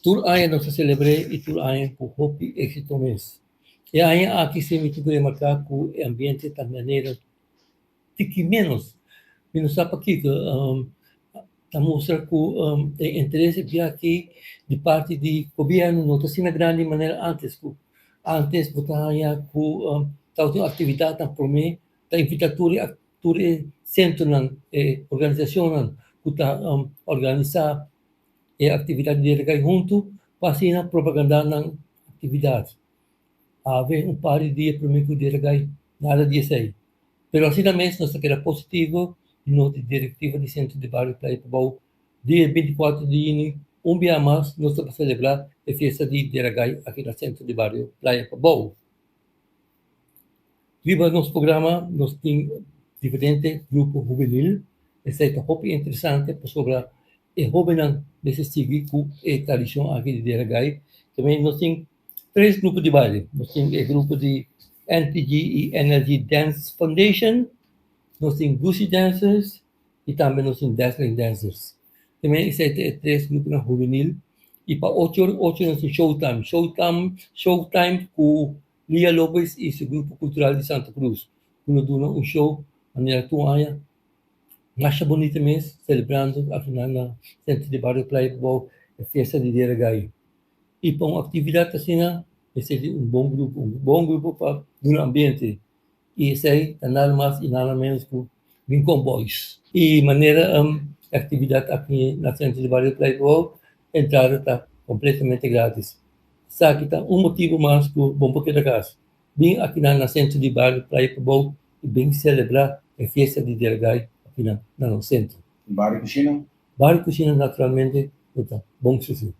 Tur aña nos ta selebr'é i tur aña ku hopi éksito mes. E aña aki si mi tin ku remarká ku e ambiente ta manera tiki ménos. Mi no sa pakiko, ta mustra ku e interes di aki di parti di gobièrnu no ta asina grandi manera ántes ku ántes bo ta haña ku tabatin aktividatnan promé ta invitá tur e tur e sentronan, e organisashonnan ku ta organisá e aktividat di Dera Gai huntu pa asina propagandá nan aktividat. Awe un par di dia promé ku Dera Gai nada di esei. Pero asina mes nos ta keda positivo di nos di direktiva di Sentro di Bario Playa Pabou dia 24 di yüni un bia mas nos ta selebrá e fiesta di Dera Gai aki na Sentro di Bario Playa Pabou. Riba nos programa nos tin diferente grupo hubenil, esei ta hopi interesante pasobra e hobennan mester sigui ku e tradishon aki di Dera Gai. Tambe nos tin tres grupo di baile, nos tin e grupo di NTG i NLG Dance Foundation, nos tin Gucci Dancers i tambe nos tin Dazzling Dancers. Tambe esei ta e tres gruponan hubenil i pa ocho ora ocho nos tin Showtime, Showtime, Showtime ku Lia Lopez i su grupo kultural di Santa Cruz ku lo duna un show manera tur aña masha bunita mes selebrando afinal na sentro di bario Playa Pabou e fiesta di Dera Gai. I pa un aktividat asina mester di un bon grupo, un bon grupo pa duna ambiente i esei ta nada mas i nada menos ku Rincon Boys. I manera e aktividat aki na sentro di bario Playa Pabou entrada ta kompletamente gratis. Esaki ta un motibu mas ku bo por keda kas. Bin akinan na sentro di bario Playa Pabou i bin selebrá e fiesta di Deragai akinan na nos sentro. Bario Kushina? Bario Kushina naturalmente lo ta bon sufri.